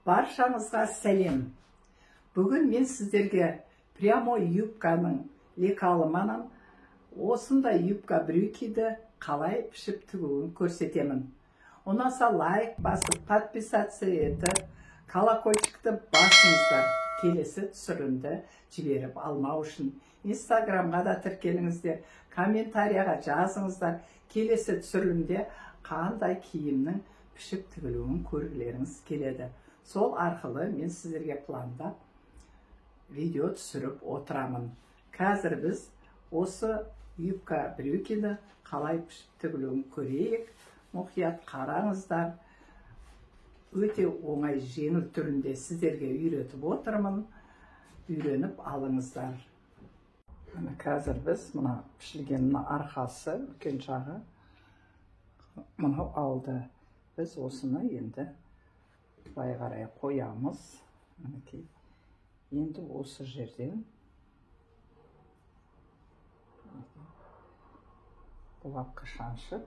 Баршаңызға сәлем. Бүгін мен сіздерге прямой юбканың лекалыманан осындай юбка брюкиді қалай пішіп тігуін көрсетемін. Ұнаса лайк басып, подписаться етіп, колокольчикті басыңыздар. Келесі түсірілімді жіберіп алмау үшін Инстаграмға да тіркеліңіздер, комментарияға жазыңыздар. Келесі түсірілімде қандай киімнің пішіп тігілуін көргілеріңіз келеді. Сол арқылы мен сіздерге пландап видео түсіріп отырамын. Қазір біз осы юбка брюкиді қалай пішіп тігілуін көрейік. Мұқият қараңыздар. Өте оңай, жеңіл түрінде сіздерге үйретіп отырмын. Үйреніп алыңыздар. Міне қазір біз мына пішілген мына арқасы, үлкен жағы, мынау алды. Біз осыны енді былай қарай қоямыз. Мінекей. Енді осы жерден булавка шаншып,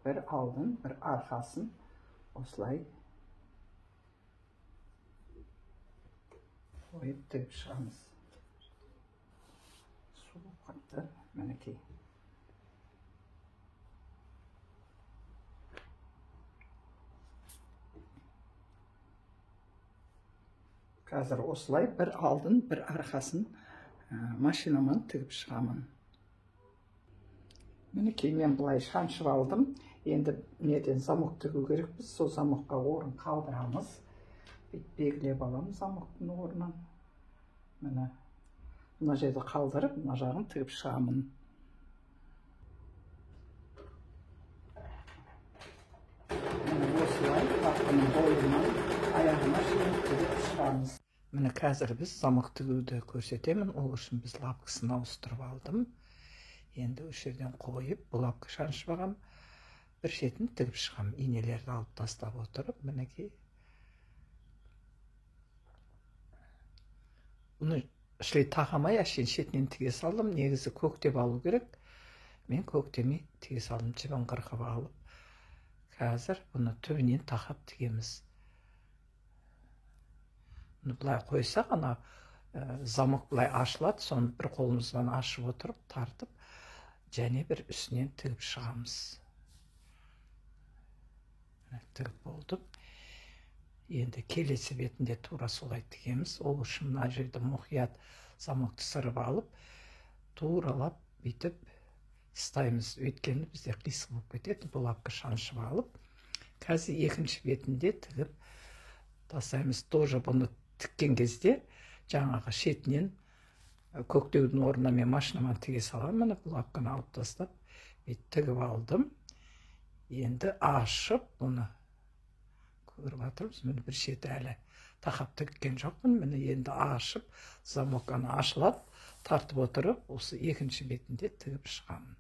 бір алдын, бір арқасын осылай қойып тігіп шығамыз. Су қатты, мінекей. Қазір осылай бір алдын, бір арқасын машинамен тігіп шығамын. Мінекей мен былай шаншып алдым. Енді неден замок тігу керекпіз, сол замокқа орын қалдырамыз. Бүйтіп белгілеп аламыз замоктың орнын. Міне мына жерді қалдырып, мына жағын тігіп шығамын. Міне осылай лапканың бойынан аяғына шейін тігіп шығамыз. Міне қазір біз замок тігуді көрсетемін. Ол үшін біз лапкасын ауыстырып алдым. Енді осы жерден қойып, булавка шаншып алғам, бір шетін тігіп шығам. Инелерді алып тастап отырып, мінекей. Бұны шілей тақамай, әшейін шетінен тіге салдым. Негізі көктеп алу керек. Мен көктемей тіге салдым, жібін қырқып алып. Қазір бұны түбінен тақап тігеміз. Бұны былай қойсақ, ана замок былай ашылады, соны бір қолымызбен ашып отырып, тартып, және бір үстінен тігіп шығамыз. Тігіп болдым. Енді келесі бетінде тура солай тігеміз. Ол үшін мына жерде мұқият замокты сырып алып, туралап бүйтіп ұстаймыз. Өйткені бізде қисық болып кетеді. Булавка шаншып алып, қазір екінші бетінде тігіп тастаймыз. Тоже бұны тіккен кезде жаңағы шетінен көктеудің орнына мен машинамен тіге саламын. Міне булавканы алып тастап, бүйтіп тігіп алдым. Енді ашып бұны көріп жатырмыз. Міне бір шеті әлі тақап тіккен жоқпын. Міне енді ашып, замок ана ашылады, тартып отырып, осы екінші бетінде тігіп шығамын.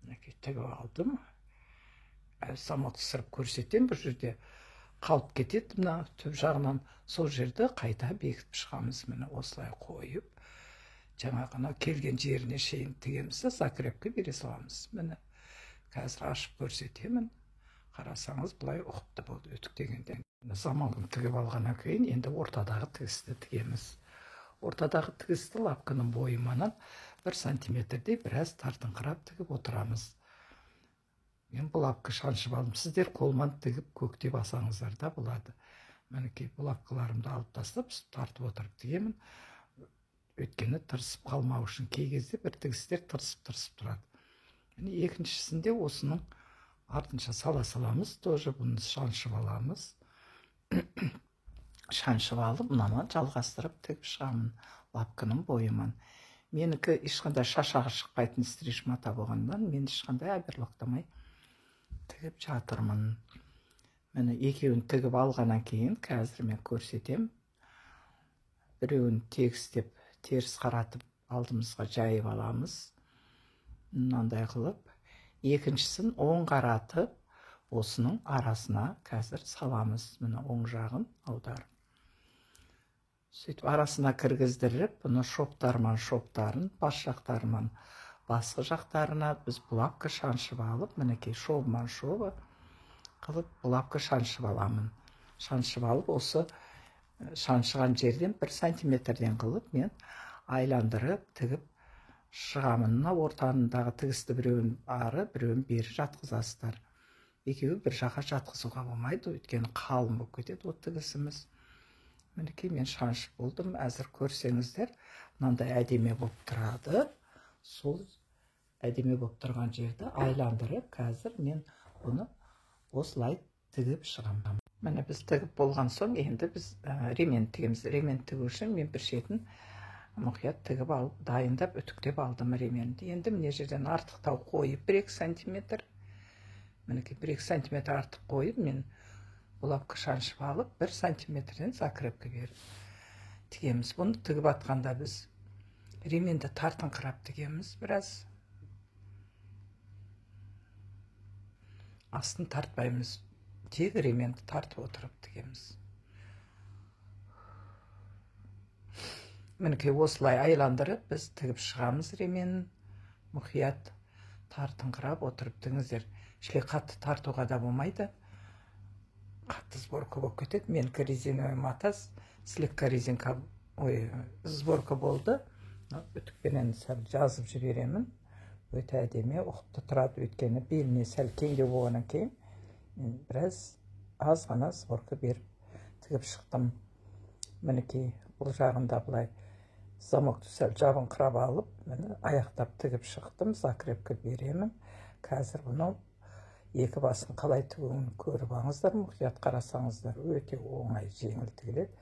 Мінекей тігіп алдым. Замокты сырып көрсетемін. Бұл жерде қалып кетеді мына түп жағынан, сол жерді қайта бекітіп шығамыз. Міне осылай қойып, жаңағы келген жеріне шейін тігеміз де закрепке бере саламыз. Міне қазір ашып көрсетемін. Қарасаңыз былай ұқыпты болды үтіктегенде. Замогын тігіп алғаннан кейін енді ортадағы тігісті тігеміз. Ортадағы тігісті лапканың бойыманан 1 сантиметрдей біраз тартыңқырап тігіп отырамыз. Мен булавка шаншып алдым. Сіздер қолмен тігіп көктеп алсаңыздар да болады. Мінекей булавкаларымды алып тастап, тартып отырып тігемін. Өйткені тырысып қалмау үшін кей кезде бір тігістер тырысып-тырысып тұрады. Міне екіншісінде осының артынша сала саламыз. Тоже бұны шаншып аламыз. Шаншып алып, мынаны жалғастырып тігіп шығамын лапканың бойымен. Менікі ешқандай шашағы шықпайтын стриж мата болғаннан мен ешқандай оверлоктамай тігіп жатырмын. Міне екеуін тігіп алғаннан кейін қазір мен көрсетем. Біреуін тегістеп теріс қаратып алдымызға жайып аламыз. Мынандай қылып. Екіншісін оң қаратып осының арасына қазір саламыз. Міне оң жағын аударып. Сөйтіп арасына кіргіздіріп, бұны шоптарман шоптарын, бас жақтарман басқы жақтарына біз булавка шаншып алып, мінекей шобыман шобы қылып булавка шаншып аламын. Шаншып алып, осы шаншыған жерден 1 сантиметрден қылып мен айландырып тігіп шығамын. Мына ортанындағы тігісті біреуін ары, біреуін бері жатқызасыздар. Екеуі бір жаққа жатқызуға болмайды, өйткені қалың болып кетеді ол тігісіміз. Мінекей мен шаншып болдым. Әзір көрсеңіздер, мынандай әдемі болып тұрады. Сол әдемі болып тұрған жерді айландырып, қазір мен бұны осылай тігіп шығамын. Міне біз тігіп болған соң, енді біз ремен тігеміз. Ремен тігу үшін мен бір шетін мұқият тігіп алып, дайындап, үтіктеп алдым ременді. Енді мына жерден артықтау қойып 1-2 сантиметр, мінекей 1-2 сантиметр артық қойып, мен булавка шаншып алып, 1 сантиметрден закрепка беріп тігеміз. Бұны тігіп атқанда біз ременді тартыңқырап тігеміз біраз. Астын тартпаймыз, тек ременді тартып отырып тігеміз. Мінекей осылай айландырып біз тігіп шығамыз ременін. Мұқият тартыңқырап отырып тігіңіздер. Шіле қатты тартуға да болмайды, қатты сборка болып кетеді. Менікі резиновый мата, слегка резинка, ой, сборка болды. Үтікпенен сәл жазып жіберемін. Өте әдемі ұқыпты тұрады, өйткені беліне сәл кеңдеу болғаннан кейін мен біраз аз ғана сборка беріп тігіп шықтым. Мінекей бұл жағында былай замокты сәл жабыңқырап алып, міне аяқтап тігіп шықтым, закрепка беремін. Қазір бұны екі басын қалай тігуін көріп алыңыздар, мұқият қарасаңыздар өте оңай, жеңіл тігіледі.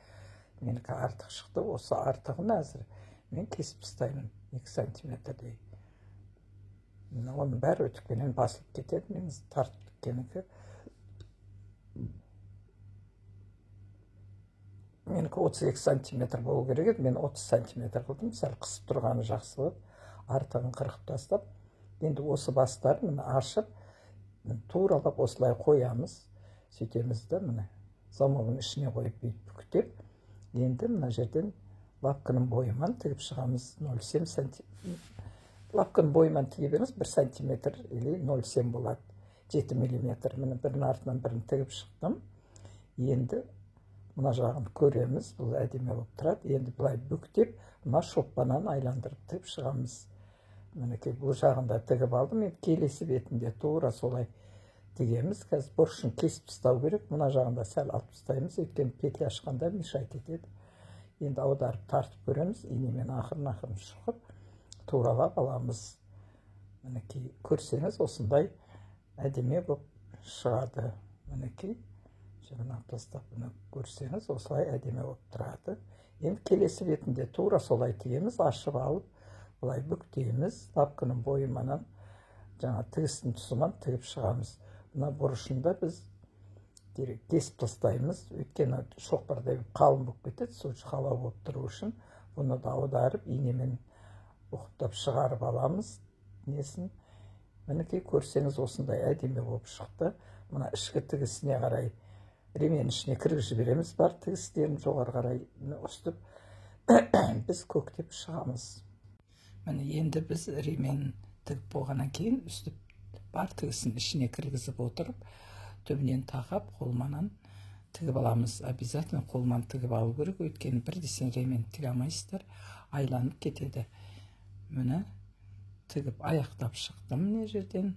Менікі артық шықты, осы артығын әзір мен кесіп тастаймын 2 сантиметрдей. Оның бәрі үтікпенен басылып кетеді. Мен тартып тіккенікі. Менікі 32 сантиметр болу керек еді, мен 30 сантиметр қылдым. Сәл қысып тұрғаны жақсы болады. Артығын қырқып тастап, енді осы бастарын міне ашып, туралап осылай қоямыз. Сөйтеміз де міне замогын ішіне қойып бүйтіп бүктеп, енді мына жерден лапканың бойымен тігіп шығамыз. 0,7 сантиметр. Лапканың бойымен тіге беріңіз, 1 сантиметр или 0,7 болады, 7 миллиметр. Міне бірінің артынан бірін тігіп шықтым. Енді мына жағын көреміз, бұл әдемі болып тұрады. Енді былай бүктеп, мына шоқпанан айландырып тігіп шығамыз. Мінекей бұл жағында тігіп алдым. Енді келесі бетінде тура солай тігеміз. Қазір бұрышын кесіп тастау керек. Мына жағында сәл алып тастаймыз, өйткені петля ашқанда мешать етеді. Енді аударып тартып көреміз. Инемен ақырын-ақырын шұқып туралап аламыз. Мінекей көрсеңіз осындай әдемі болып шығады. Мінекей жібін алып тастап, міне көрсеңіз осылай әдемі болып тұрады. Енді келесі бетінде тура солай тігеміз. Ашып алып былай бүктейміз. Лапканың бойымен жаңа тігістің тұсынан тігіп шығамыз. Мына бұрышында біз кесіп тастаймыз, өйткені шоқпардай қалың болып кетеді. Сол жұқалау болып тұру үшін бұны да аударып инемен ұқыптап шығарып аламыз несін. Мінекей көрсеңіз осындай әдемі болып шықты. Мына ішкі тігісіне қарай ремен ішіне кіргізіп жібереміз бар тігістерін жоғары қарай өстіп біз көктеп шығамыз. Міне енді біз ремен тігіп болғаннан кейін үстіп бар тігісін ішіне кіргізіп отырып, түбінен тағап қолманан тігіп аламыз. Обязательно қолман тігіп алу керек, өйткені бірдесен ремен тіге алмайсыздар, айланып кетеді. Міне тігіп аяқтап шықтым мына жерден.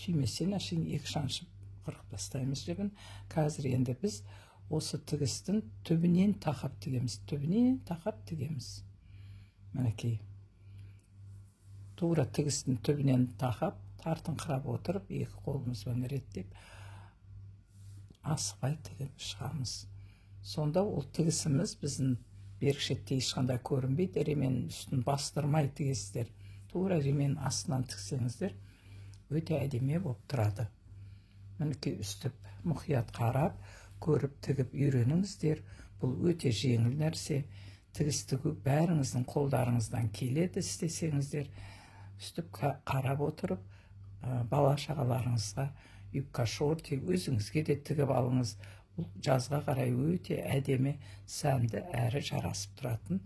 Түймесен әшейін екі шаншып қырқып тастаймыз жібін. Қазір енді біз осы тігістің түбінен тақап тігеміз. Түбінен тақап тігеміз. Мінекей тура тігістің түбінен тақап, тартыңқырап отырып, екі қолымызбен реттеп асықпай тігіп шығамыз. Сонда ол тігісіміз біздің берік шетте ешқандай көрінбейді. Ременнің үстін бастырмай тігесіздер. Тура ременнің астынан тіксеңіздер өте әдемі болып тұрады. Мінекей үстіп мұқият қарап, көріп тігіп үйреніңіздер. Бұл өте жеңіл нәрсе. Тігіс тігу бәріңіздің қолдарыңыздан келеді істесеңіздер. Үстіп қарап отырып, бала шағаларыңызға юбка шорты өзіңізге де тігіп алыңыз. Бұл жазға қарай өте әдемі, сәнді, әрі жарасып тұратын,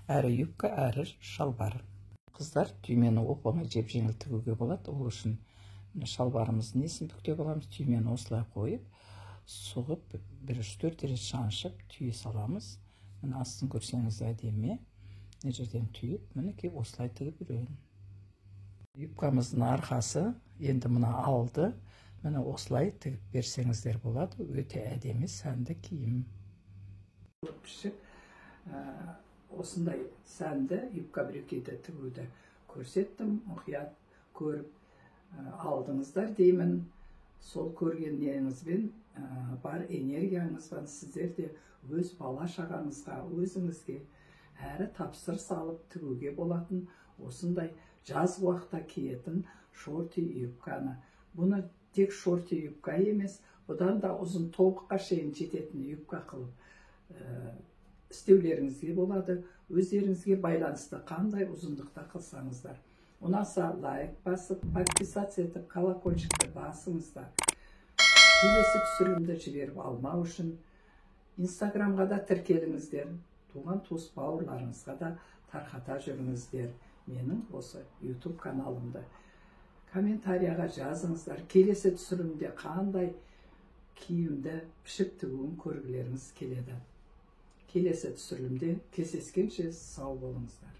әрі юбка, әрі шалбар. Қыздар, түймені оп-оңай жеп-жеңіл тігуге болады. Ол үшін Мына шалбарымыздың несін бүктеп аламыз, түймені осылай қойып, сұғып, бір 3-4 рет шаншып, түйе саламыз. Міне, астын көрсеңіз, әдемі. Мына жерден түйіп, мінекей, осылай тігіп үйрен. Юбкамыздың арқасы, енді мына алды, міне, осылай тігіп берсеңіздер болады. Өте әдемі, сәнді киім. Пішіп, осындай сәнді юбка брюкиді тігуді көрсеттім. Мұқият көріп алдыңыздар деймін. Сол көргендеріңізбен, бар энергияңызбен сіздер де өз бала шағаңызға, өзіңізге әрі тапсырыс алып тігуге болатын осындай жаз уақытта киетін шорты юбканы. Бұны тек шорты юбка емес, бұдан да ұзын, тобыққа шейін жететін юбка қылып істеулеріңізге болады, өздеріңізге байланысты қандай ұзындықта қылсаңыздар. Ұнаса, лайк басып, подписаться етіп, колокольчикті басыңыздар, келесі түсірілімді жіберіп алмау үшін. Инстаграмға да тіркеліңіздер, туған туыс бауырларыңызға да тарқата жүріңіздер менің осы YouTube каналымды. Комментарияға жазыңыздар, келесі түсірілімде қандай киімді пішіп тігуін көргілеріңіз келеді. Келесі түсірілімде кездескенше сау болыңыздар.